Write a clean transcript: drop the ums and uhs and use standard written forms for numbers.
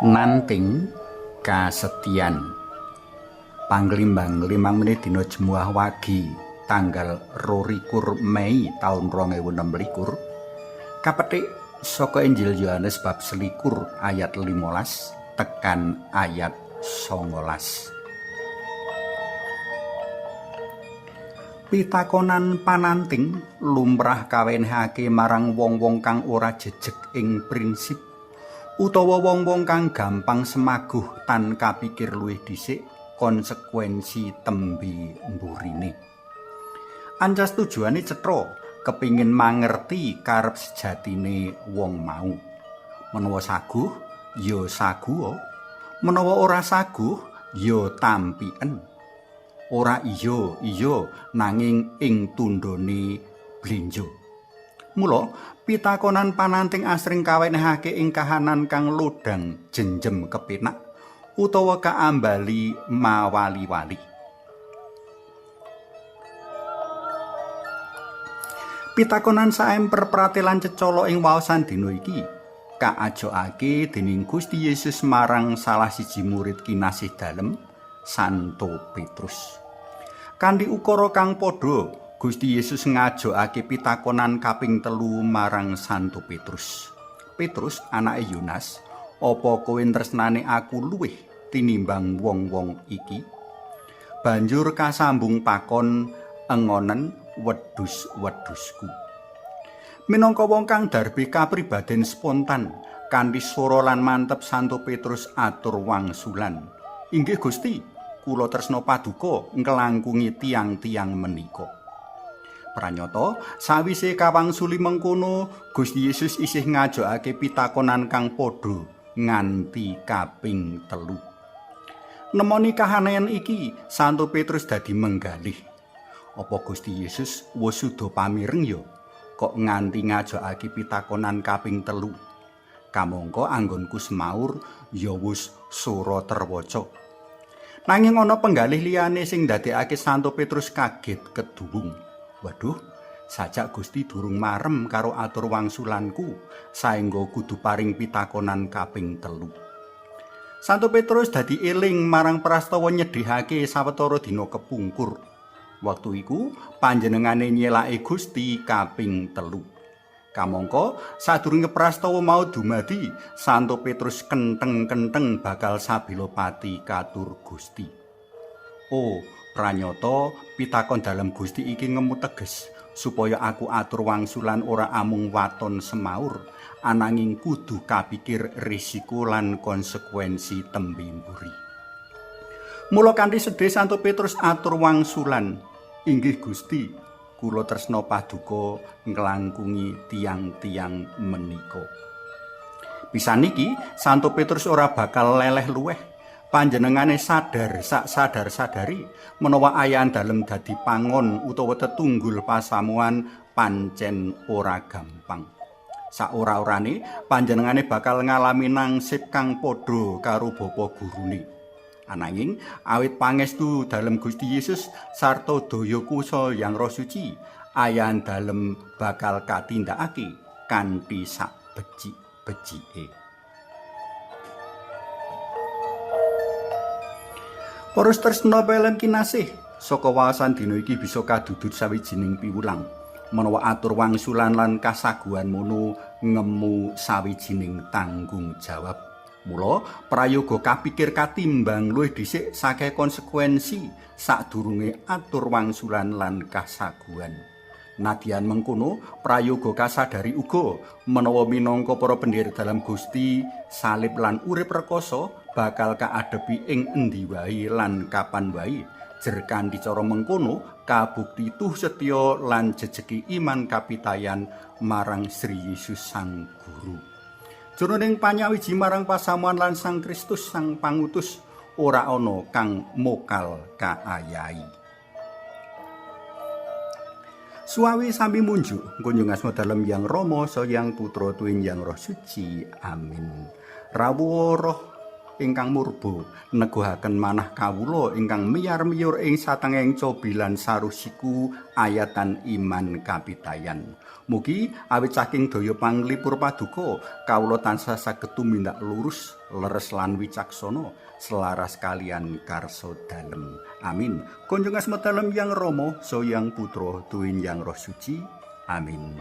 Nanting kasetyan. Panglimbang 5 menit dina Jemuah Wage tanggal 22 Mei taun 2026 kapetik saka Injil Yohanes bab 21 ayat 15 tekan ayat 19. Pitakonan pananting lumrah kawenehake marang wong-wong kang ora jejeg ing prinsip utawa wong-wong kang gampang semaguh tan kapikir luwih dhisik konsekuensi tembe mburine. Ancas tujuane cetha, kepingin mangerti karep sejatine wong mau. Menawa saguh, ya saguha. Menawa ora saguh, ya tampiken. Ora iya, iya, nanging ing tundhone blenjo. Mula pitakonan pananting asring kawenehake ing kahanan kang lodhang jenjem kepenak utawa kaambali mawali-wali. Pitakonan saemper pratelan cecala ing waosan dina iki kaajokake dening Gusti Yesus marang salah siji murid kinasih dalem, Santo Petrus. Kanthi ukara kang padha, Gusti Yesus ngajokake pitakonan kaping 3 marang Santo Petrus. Petrus, anake Yonas, apa kowe tresnane aku luwih tinimbang wong-wong iki? Banjur kasambung pakon engonen wedhus-wedhusku. Minangka wong kang darbe kapribaden spontan, kanthi swara lan mantep Santo Petrus atur wangsulan. Inggih Gusti, kula tresna paduka nglangkungi tiang-tiang menika. Pranyata, sawise kawangsuli mengkono, Gusti Yesus isih ngajokake pitakonan kang padha nganti kaping 3. Nemoni kahanan iki, Santo Petrus dadi menggalih. Apa Gusti Yesus wis suda pamireng ya? Kok nganti ngajokake pitakonan kaping 3? Kamangka anggonku semaur ya wis sora terwaca. Nanging ana penggalih liyane sing ndadekake Santo Petrus kaget keduwung. Waduh, sajak Gusti durung marem karo atur wangsulanku, saengga kudu paring pitakonan kaping 3. Santo Petrus dadi eling marang prastawa nyedhihake sawetara dina kepungkur. Wektu iku panjenengane nyelake Gusti kaping 3. Kamangka sadurunge prastawa mau dumadi, Santo Petrus kentheng-kentheng bakal sabila pati katur Gusti. Oh, pranyata pitakon dalem Gusti iki ngemu teges supaya aku atur wangsulan ora amung waton semaur, ananging kudu kapikir risiko lan konsekuensi tembe mburi. Mula kanthi sedih Santo Petrus atur wangsulan, inggih Gusti, kula tresna paduka nglangkungi tiang-tiang menika. Pisan iki Santo Petrus ora bakal leleh luweh. Panjenengane sadar sak sadar-sadari menawa ayan dalem dadi pangon utawa tetunggul pasamuan pancen ora gampang. Saora-orane panjenengane bakal ngalami nangsip kang padha karo bapa gurune. Ananging awit pangestu dalem Gusti Yesus sarta daya kuasa Yang Roh Suci, ayan dalem bakal katindakake kanthi sak becik-becike. Para tresna pelem kinasih, saka waosan dina iki bisa kadudut sawijining piwulang menawa atur wangsulan lan kasaguhan mono ngemu sawijining tanggung jawab. Mula prayoga kapikir katimbang luwih dhisik saking konsekuensi sadurunge atur wangsulan lan kasaguhan. Nadyan mengkono, prayoga kasadari uga menawa minangka para pendherek dalam Gusti, salib lan urip rekoso bakal kaadepi ing endi wae lan kapan wae. Jer kanthi cara mengkono kabukti tuh setya lan jejegi iman kapitayan marang Sri Yesus Sang Guru. Jroning panyawiji marang pasamuan lan Sang Kristus Sang Pangutus ora ana kang mokal kaayahi. Suawi sami munjuk kunjung asma dalem Yang Rama, Sang Putra tuwin Yang Roh Suci. Amin. Rawuh Roh ingkang murba neguhaken manah kawula ingkang miyar-miyur ing satengahing cobi lan sarusiku ayatan iman kapitayan. Mugi awit saking daya panglipur paduka kawula tansah saged tumindak lurus, leres lan wicaksana selaras kalian karsa dalem. Amin. Kunjung asma dalem Yang Rama, Saha Yang Putra, tuwin Yang Roh Suci. Amin.